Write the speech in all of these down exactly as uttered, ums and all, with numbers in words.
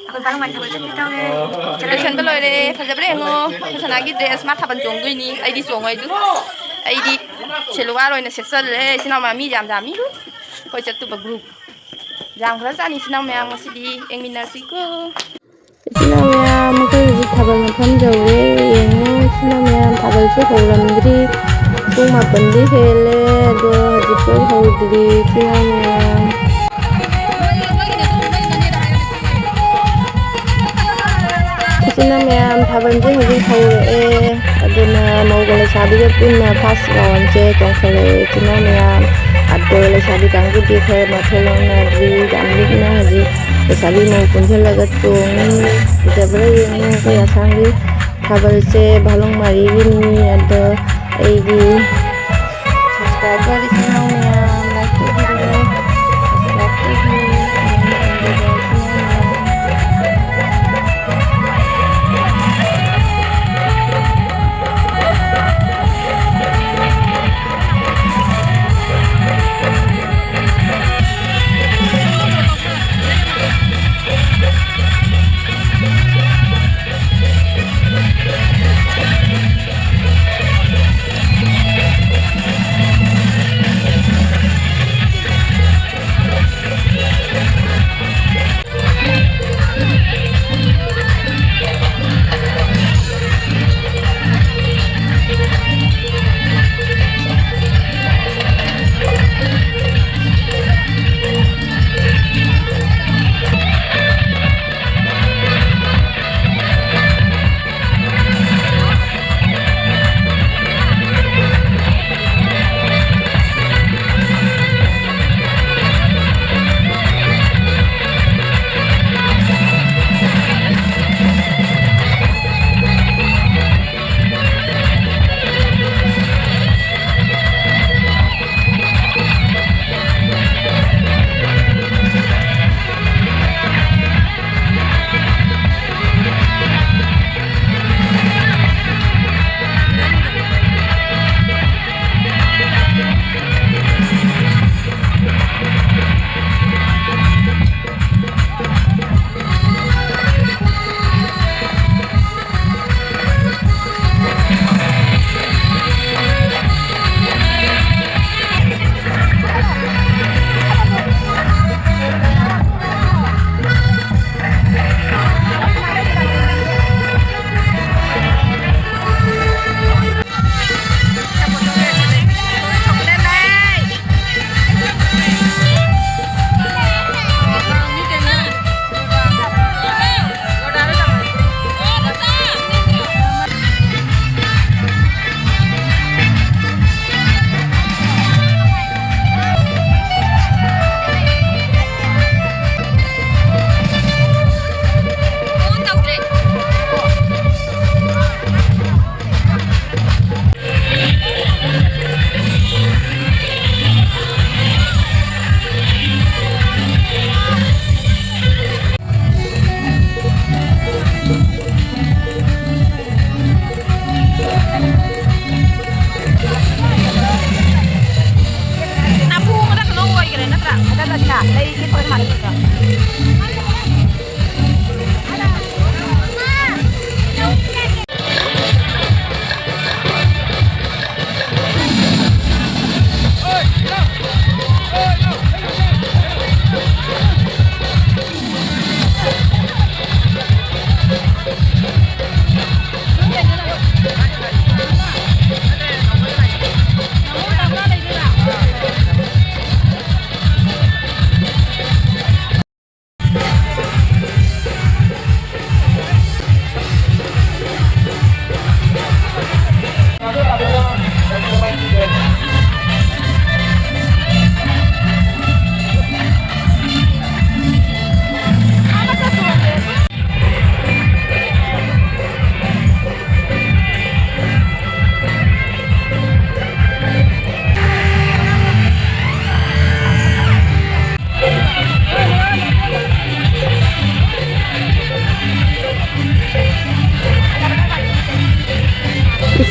ꯑꯩꯈꯣꯏ ꯕꯥ ꯅꯨꯡꯉꯥꯏ ꯊꯥꯕꯜ ꯆꯠꯈꯤ ꯇꯧꯔꯦ꯫ ꯂꯣꯏꯁꯟꯕ ꯂꯣꯏꯔꯦ꯫ ꯐꯖꯕ꯭ꯔꯥ ꯌꯦꯡꯉꯣ꯫ ꯑꯩꯈꯣꯏ ꯁꯅꯥꯒꯤ dress ꯃꯥ ꯊꯥꯕꯜ ꯆꯣꯡꯗꯣꯏꯅꯤ꯫ ꯑꯩꯗꯤ ꯆꯣꯡꯉꯣꯏ ꯑꯗꯨ꯫ ꯑꯩꯗꯤ ꯁꯦꯂꯨꯋꯥꯔ ꯑꯣꯏꯅ ꯁꯦꯠꯆꯜꯂꯦ꯫ ꯏꯆꯤꯟ ꯏꯅꯥꯎ ꯃꯌꯥꯝ ꯃꯤ ꯌꯥꯝ ꯌꯥꯝꯃꯤ꯫ ꯑꯩꯈꯣꯏ ꯆꯠꯇꯨꯕ group꯫ ꯌꯥꯝꯈ꯭ꯔꯖꯥꯠꯅꯤ ꯏꯆꯤꯟ ꯏꯅꯥꯎ ꯃꯌꯥꯝ ꯉꯁꯤꯗꯤ꯫ ꯌꯦꯡꯃꯤꯟꯅꯁꯤꯀꯣ꯫ ꯏꯆꯤꯟ ꯏꯅꯥꯎ ꯃꯌꯥꯝ ꯑꯩꯈꯣꯏ ꯍꯧꯖꯤꯛ ꯊꯥꯕꯜ ꯃꯐꯝ ꯌꯧꯔꯦ꯫ ꯌꯦꯡꯉꯣ ꯏꯆꯤꯟ ꯏꯅꯥꯎ ꯃꯌꯥꯝ ꯊꯥꯕꯜꯁꯨ ꯍꯧꯔꯝꯗ꯭ꯔꯤ꯫ ꯄꯨꯡ ꯃꯥꯄꯟꯗꯤ ꯍꯦꯜꯂꯦ ꯑꯗꯣ ꯍꯧꯖꯤꯛꯐꯥꯎ ꯍꯧꯗ꯭ꯔꯤ ꯏꯆꯤꯟ ꯏꯅꯥꯎ ꯃꯌꯥꯝ꯫ ꯏꯆꯤꯟ ꯏꯅꯥꯎ ꯃꯌꯥꯝ ꯊꯥꯕꯜꯁꯦ ꯍꯧꯖꯤꯛ ꯍꯧꯔꯛꯑꯦ꯫ ꯑꯗꯨꯅ ꯃꯧꯒ ꯂꯩꯁꯥꯕꯤꯒ ꯄꯨꯟꯅ first roundꯁꯦ ꯇꯣꯡꯁꯜꯂꯛꯑꯦ ꯏꯆꯤꯟ ꯏꯅꯥꯎ ꯃꯌꯥꯝ꯫ ꯑꯗꯣ ꯂꯩꯁꯥꯕꯤ ꯀꯥꯡꯕꯨꯗꯤ ꯈꯔ ꯃꯊꯣꯡ ꯂꯧꯅꯗ꯭ꯔꯤ꯫ ꯌꯥꯝ ꯂꯤꯛꯅ ꯍꯧꯖꯤꯛ ꯂꯩꯁꯥꯕꯤ ꯃꯧ ꯄꯨꯟꯁꯤꯜꯂꯒ ꯆꯣꯡꯉꯤ꯫ ꯐꯖꯕ꯭ꯔꯥ ꯌꯦꯡꯉꯨ ꯑꯩꯈꯣꯏ ꯑꯁꯥꯝꯒꯤ ꯊꯥꯕꯜꯁꯦ꯫ ꯚꯥꯂꯨꯡꯃꯥꯔꯤꯒꯤꯅꯤ꯫ ꯑꯗꯣ ꯑꯩꯒꯤ subscriber ꯏꯆꯤꯟ ꯏꯅꯥꯎ ꯃꯌꯥꯝ like ꯇꯧꯕꯤꯔꯣ꯫ Subscribe ꯇꯧꯕꯤꯌꯨ꯫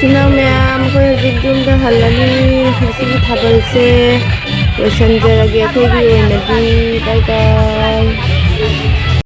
ꯏꯆꯤꯟ ꯏꯅꯥꯎ ꯃꯌꯥꯝ, ꯑꯩꯈꯣꯏ ꯍꯧꯖꯤꯛ ꯌꯨꯝꯗ ꯍꯜꯂꯅꯤ꯫ ꯉꯁꯤꯒꯤ ꯊꯥꯕꯜꯁꯦ ꯂꯣꯏꯁꯤꯟꯖꯔꯒꯦ ꯑꯩꯈꯣꯏꯒꯤ ꯑꯣꯏꯅꯗꯤ꯫ ꯕꯥꯏ ꯕꯥꯏ꯫